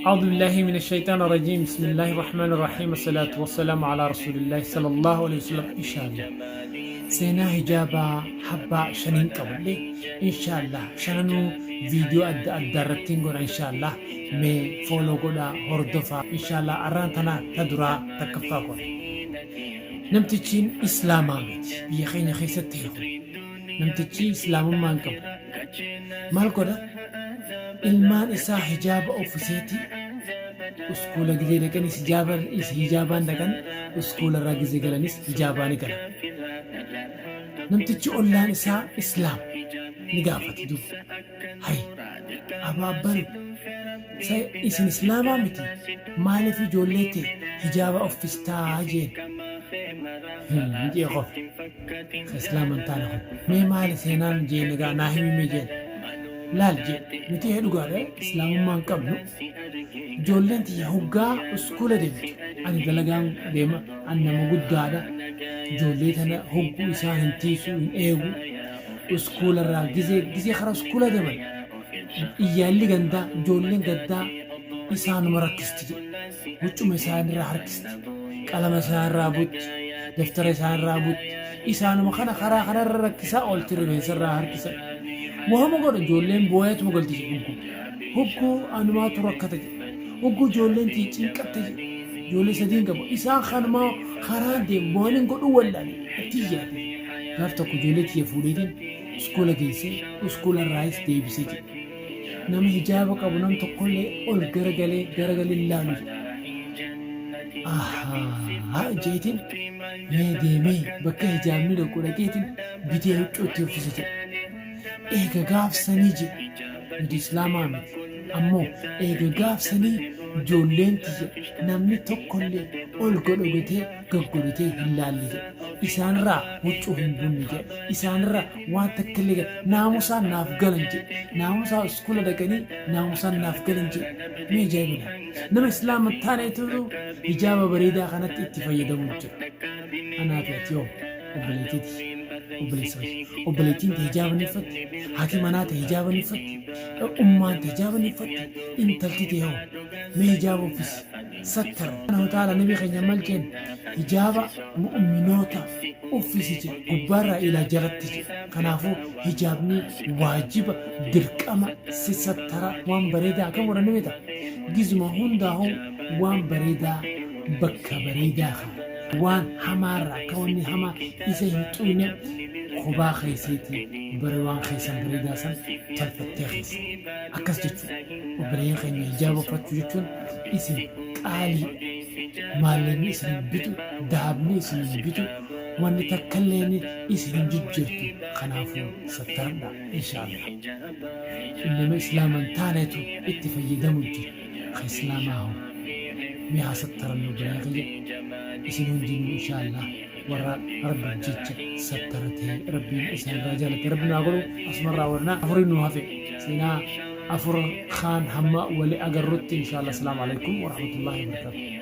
أعوذ بالله من الشيطان الرجيم. بسم الله الرحمن الرحيم. الصلاة والسلام على رسول الله صلى الله عليه وسلم. إن شاء الله seenaa hijaabaa habbaa shaniin qabadhe. Inshaallah shananuu viidiyoo adda addaa irratti hin godha inshaallah. Mee follow godhaa, hordofaa inshaallah. Arraan tana ta duraa takkaffaa godha. Namtichiin islaamaa miti, biyya keenya keessatti hiiku. Namtichi islaamummaa hin qabu. Maal godha? Ilmaan isaa hijaaba uffiseeti uskuula gizee dhaqanis hijaabaan dhaqan, uskuula irraa gizee galanis hijaabaan galan. Namtichi ollaan isaa islaam ni gaafate duuba. Hay abaabbalu, isin islaamaa miti, maaliif ijoollee ta'e hijaaba uffistaa jeen. Jee qofa. Islaama hin taane kun. Mee maali seenaan jeen egaa naa himime jeen. Laal jee, nuti ee dhugaadha, islaamummaa hin qabnu. Ijoolleen tiyya hoggaa uskuula deemtu ani dalagaan deema, ani nama guddaadha. Ijoollee tana hogguu isaan hin tiisu, hin eegu. Uskuula irraa gizee gizee karaa uskuula deeman iyyaalli gandaa, ijoolleen gaddaa isaanuma rakkisti jedhe. Huccuma isaanirraa harkisti. Qalama isaanirraa butti. Daftara isaanirraa butti. Isaanuma kana karaa kanarra rakkisaa oolti, rifeensa irraa harkisan. Waama godha, ijoolleen booyatuma galti jedhu hogguu. Hogguu anumaatu rakkata jedhe. Hogguu ijoolleen tiyya cinqatte jedhe. Ijoollee sadiin qabu. Isaan kanumaa karaa deemu waan hin godhuu wallaale. Itti yaade. Gaaf tokko ijoollee tiyya fuudheetiin uskuula geessee uskuula irraayis deebisee jedhe. Nama hijaaba qabu nam tokkollee ol garagalee garagalee ilaalu jedhe. Ahaa jeetiin mee deemee bakka hijaabni dhaqu dhaqeetiin bitee huccuu itti uffise jedhe. Eega gaafsanii jedhe, nuti islaamaa miti ammoo eega gaafsanii ijoolleen tiyya namni tokkollee ol godhogatee gaggodhatee hin laalle jedhe. Isaanirraa huccuu hin bunne jedhe. Isaanirraa waan takka illee naamusaan naaf galan jedhe. Naamusaa iskuula dhaqanii naamusaan naaf galan jedhe. Mee ajaa'ibadha. Nama islaama taaneetu hijaaba bareedaa kanatti itti fayyadamu jira. Anaa fi ati yoo obboleettiiti. Obboleessa kiyya. Obboleettiin ta'e hijaaba ni uffatti. Haati manaa ta'e hijaaba ni uffatti. Ummaan ta'e hijaaba ni uffatti. Intalti ta'e hoo mee hijaaba uffisi. Sattar. Subhaanahu ta'ala nabi keenya maal jeen? Hijaaba mu'minoota uffisi jedhe, gubbaarraa ilaa jalatti jedhe. Kanaafuu hijaabni waajiba, dirqama si sattara. Waan bareedaa akkam godhan ni beekta? Gizuma hundaa'u waan bareedaa bakka bareedaa kaa, waan hamaarraa akka wanni hamaa isa hin xuyne kophaa keesseeti bare, waan keessan bareedaa san tolfattee keessa akkas jechuudha. Obboleeyyan keenya, hijaaba uffachuu jechuun isin qaalii, maallaqni isin hin bitu, dahabni isin hin bitu, wanni takkalleen isin hin jijjiirtu. Kanaafuu sattaradha inshaallah. Nama islaaman taanetu itti fayyadamu jira. Ka islaamaa hoo? Mee haa sattarannu obboleeyyan kiyya. Isin hundinuu inshaallah warra rabbiif jecha sattaratee rabbiin isaan irraa jaalate rabbi nu haa godhu. Asumarraa warra afurii nu hafe seenaa afur kaan hamma wali agarrutti inshaallah. Asalaamu alaikum warahmatullahi wabarakatuh.